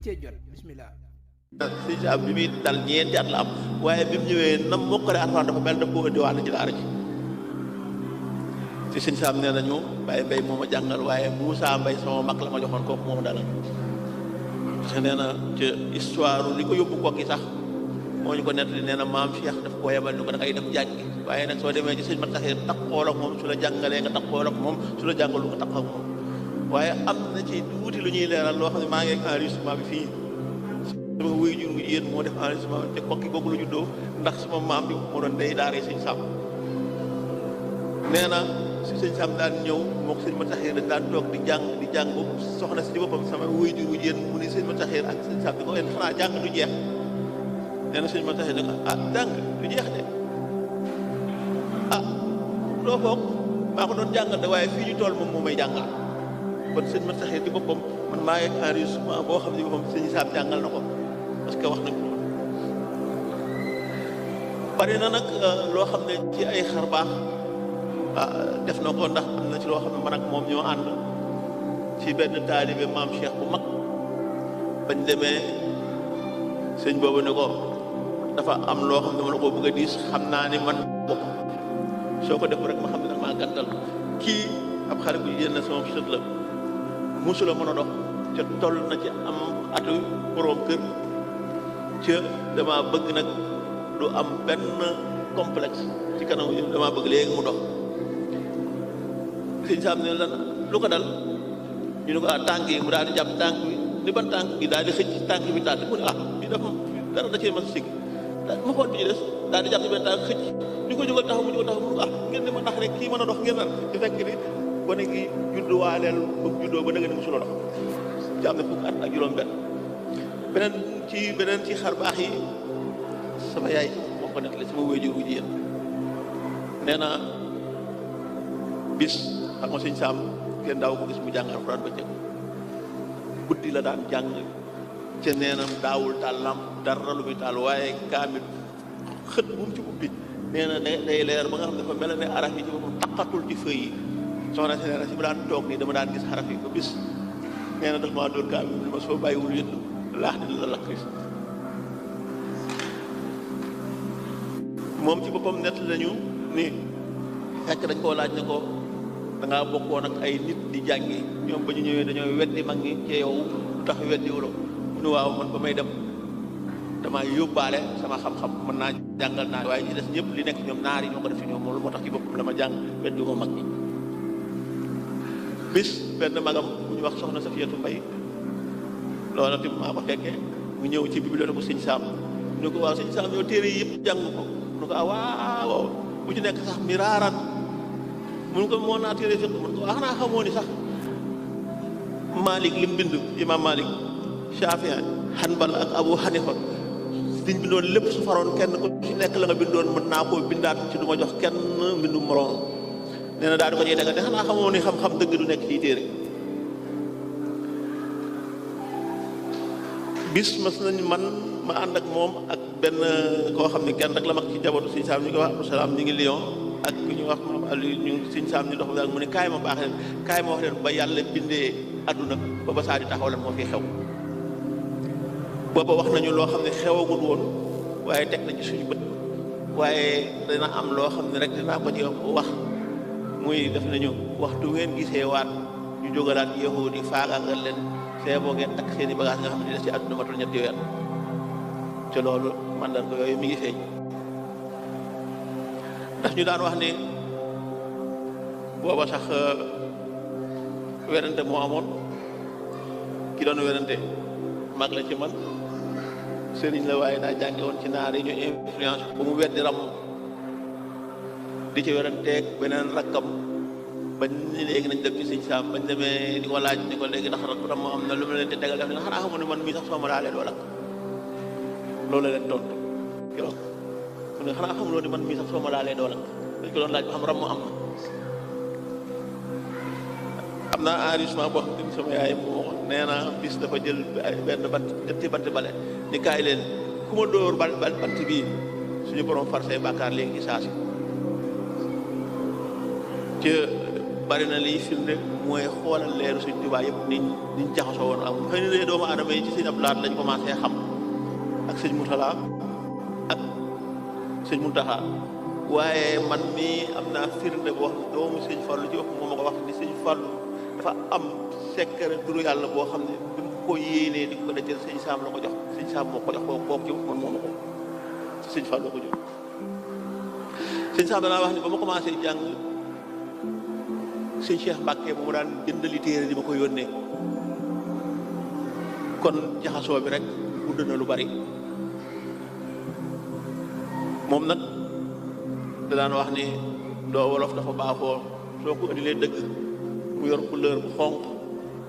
cee jot bismillah. sëñ Saam bi muy dal ñeenti at la am waaye bi mu ñëwee nam mokkale alxuraan dafa mel daf koo indiwaale ci daara ji ci sëñ Saam nee nañu Baye Mbaye moo ma jàngal waaye Moussa Mbaye sama mag la ma joxoon kooku moo ma dalal parce que nee na ci histoire li ko yóbbu kokki sax moo ñu ko nettali nee na maam Cheikh daf koo yebal ni ko da ngay dem jàngi waaye nag soo demee ci sëñ ma taxee taxool ak moom su la jàngalee nga taxool ak moom su la jàngalu nga tax ak moom waaye am na ci tuuti lu ñuy leeral loo xam ne maa ngi ak enregistrement bi fii sama wuy jur gu yéen moo def enregistrement te kokki googu la juddoo ndax sama maam bi moo doon day daaree sëñ Sam nee na si sëñ Sam daan ñëw moo ko sëñ ma taxee daan toog di jàng boobu soxna si ci boppam sama wuy jur gu yéen mu ni sëñ ma taxee ak sëñ Sam di ko xanaa jàng du jeex nee na sëñ ma taxee da nga jàng du jeex de loo foog maa ko doon jàngal de waaye fii ñu tool moom moo may jàngal kon sëñ ma taxee ci boppam man maa ngi enregistrement boo xam ne boppam sëñ Saam jàngal na ko parce que wax nañ ko bari na nag loo xam ne ci ay xar baax def na ko ndax am na ci loo xam ne man ak moom ñoo ànd ci benn taalibe maam Cheikh bu mag bañ demee sëñ boobu ne ko dafa am loo xam ne ma la koo bëgg a diis xam naa ni man bopp soo ko def rek ma xam ne nag maa gàttal kii ab xale bu jigéen na sama sët la musula mën a dox ca toll na ci am atu borom kër ca dama bëgg nag du am benn complexe ci kanam dama bëgg léegi mu dox sëñ Saam ne lan lu ko dal ñu ne ko tànk yi mu daal di jàpp tànk bi ni ban tànk bi daal di xëcc tànk bi tànn mu ne bi dafa dara da cee mas a sigg ma xool bi ci des daal di jàpp benn tànk xëcc ñu ko jógal taxaw mu jógal taxaw mu ngeen di ma ndax rek kii mën a dox ngeen naan di fekk ni gone gi judduwaaleel ba juddoo ba dëgg ni musula dox ci am na fukk at ak juróom beneen ci xar baax yi sama yaay moo ko nettali sama wéyjur wu jigéen nee na bis xam nga sëñ Saam kenn daaw ko gis mu jàng alxuraan ba cëg guddi la daan jàng ca neenam daawul taal lamp dara lu muy taal waaye kaamil xët bu mu ci ubbi nee na day leer ba nga xam ne dafa mel ne araf yi ci boppam taqatul ci fëy yi soxna si nee na si mu daan toog nii dama daan gis xaraf yi ba bis nee na daf maa dóor kaamil ni ma soo bàyyiwul yënd laax ni la lakk moom ci boppam nett lañu ni fekk dañ koo laaj ne ko dangaa bokkoon ak ay nit di jàngi ñoom ba ñu ñëwee dañoo weddi mag ñi ci yow lu tax weddi wulo mu ne waaw man ba may dem damaa yóbbaale sama xam-xam mën naa jàngal naar waaye ñi des ñëpp li nekk ñoom naar yi ñoo ko def ci ñoom loolu moo tax ci boppam la ma jàng weddi ma mag ñi bis benn magam bu ñu wax soxna Safiyatu Mbay loola tim maa ko fekkee mu ñëw ci bibliothèque bu sëñ Saam ñu ko waaw sëñ Saam yow téere yi yëpp jàng ko mu ko waaw bu ci nekk sax miraaran mun ko moo naa téere fiq mun ko xanaa xamoo ni sax Malik li mu bind imam Malik Shafii Hanbal ak Abu Hanifa liñ bindoon lépp su faroon kenn ku ci nekk la nga bindoon mën naa koo bindaat ci du ma jox kenn mbindu moroom nee na daal di ko ñuy dagga te xanaa xamoo ni xam-xam dëgg du nekk ci téere bis mas nañ man ma ànd ak moom ak benn koo xam ne kenn rek la mag ci jabootu sëñ Saam ñu ngi wax Abdou Salaam ñu ngi Lyon ak ku ñu wax maam Aliou ñu sëñ Saam ñu dox ba daal mu ne kaay ma baax leen kaay ma wax leen ba yàlla bindee àdduna ba ba saa di taxaw lan moo fi xew booba wax nañu loo xam ne xewagul woon waaye teg na ci suñu bët waaye dina am loo xam ne rek dinaa ko ci wax muy def nañu waxtu ngeen gisee waat ñu jógalaat yahudi faagaagal leen see boo ngeen takk seen i bagage nga xam ne des ci àdduna matul ñetti weer te loolu mandarga yooyu mi ngi feeñ ndax ñu daan wax ni booba sax werante moo amoon ki doon werante mag la ci man sëriñ la waaye daa jànge woon ci naar yi ñu influence ba mu weddi ram di ci weranteeg beneen rakkam bañ ni léegi nañ dem ci sëñ Saam bañ demee di ko laaj ni ko léegi ndax ram am na lu ma leen di tegal def ne xanaa xamu ne man mii sax soo ma laalee doo lakk loolu la leen tontu keroog mu ne xanaa xamuloo ni man mii sax soo ma laalee doo lakk dañ ko doon laaj ba xam ram am na am naa enregistrement boo xam ne sama yaay moo nee na bis dafa jël benn bant ñetti bant bale ni kaay leen ku ma dóor bant bii suñu borom far say bàkkaar léegi ci saasi ci bari na liy firnde mooy xoolal leeru Sëñ Tuubaa yëpp niñ jaxasoo woon am xëy na doomu aadama yi ci Sëñ Abdou Lahad lañ commencé xam ak Sëñ Murtala ak Sëñ Muntaxa waaye man mii am naa firnde boo xam ne doomu Sëñ Fallu ci wax moo ma ko wax ni Sëñ Fallu dafa am secret turu yàlla boo xam ne bi mu ko yéenee di ko dajal Sëñ Saam la ko jox Sëñ Saam moo ko jox kooku ci man moo ma ko Sëñ Fallu ko jox Sëñ Saam danaa wax ni ba ma commencé jàng Sëñ Cheikh Mbàkke bu mu daan jëndali téere di ma ko yónnee kon jaxasoo bi rek gudd na lu bari moom nag da daan wax ni doo wolof dafa baaxoo soo ko indilee dëgg mu yor couleur bu xonq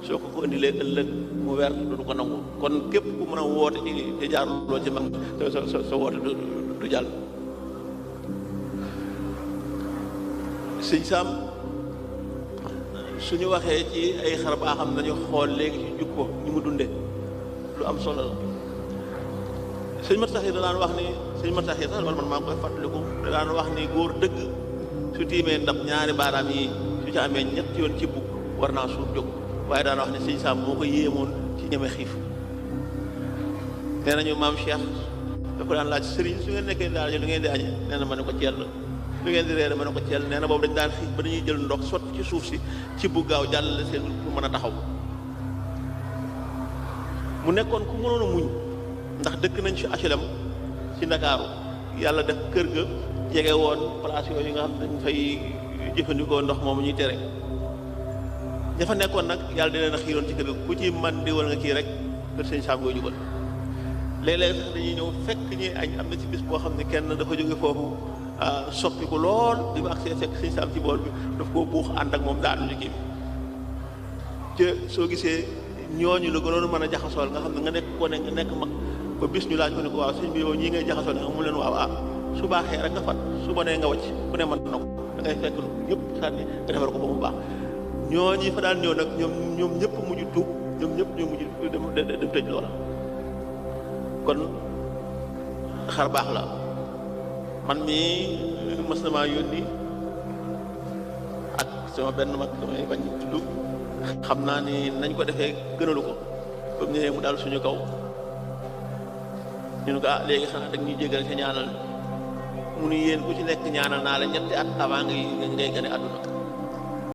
soo ko indilee ëllëg mu weer du ko nangu kon képp ku mën a woote ci te jaaruloo ci mag sa woote du jàll. Sëñ Saam suñu waxee ci ay xar baaxam nañu xool léegi ci jukko ñu mu dunde lu am solo la sëñ Mat Saxir da daan wax ni sëñ Mat Saxir sax man maa ngi koy fàttaliku da daan wax ni góor dëgg su tiimee ndab ñaari baaraam yi su ci amee ñett yoon ci bugg war naa suuf jóg waaye daan wax ne Sëñ Saam moo ko yéemoon ci ñeme xiif nee nañu maam Cheikh da ko daan laaj sëriñ su ngeen nekkee daal lu ngeen di añe nee na ma ne ko ceel lu ngeen di reere ma ne ko ceel nee na boobu dañ daan xiif ba dañuy jël ndox sotti ci suuf si ci bu gaaw jàllale seen pour mën a taxaw mu nekkoon ku mënoon a muñ ndax dëkk nañ ci HLM ci Ndakaaru yàlla def kër ga jege woon place yooyu nga xam dañ fay jëfandikoo ndox moomu ñuy tere ña fa nekkoon nag yàlla di leen a xiiroon ci kër ga ku ci man di wal nga kii rek kër Sëñ Saam ngay jubal léeg-léeg sax dañuy ñëw fekk ñuy añ am na ci bis boo xam ne kenn dafa jóge foofu soppi ko lool bi mu agsee fekk Sëñ Saam ci bool bi daf koo buux ànd ak moom daanu liggéey bi te soo gisee ñooñu la gënoon mën a jaxasool nga xam ne nga nekk ko ne nga nekk mag ba bis ñu laaj ko ne ko waaw sëñ bi yow ñii ngay jaxasool nga mu leen waaw su baaxee rek nga fat su bonee nga wacc ku ne mën na ko da ngay fekk ñëpp sànni nga defar ko ba mu baax ñooñu fa daan ñëw nag ñoom ñëpp mujj tuub ñoom ñëpp ñoo mujj dem tëj loola kon xar baax la man mii mës na maa yónni ak sama benn mag damay bañ tudd xam naa ni nañ ko defee gënalu ko ba mu ñëwee mu daal suñu kaw ñu ne ko léegi xanaa dag ñuy jégal ci ñaanal mu ni yéen ku ci nekk ñaanal naa la ñetti at avant ngay gane àdduna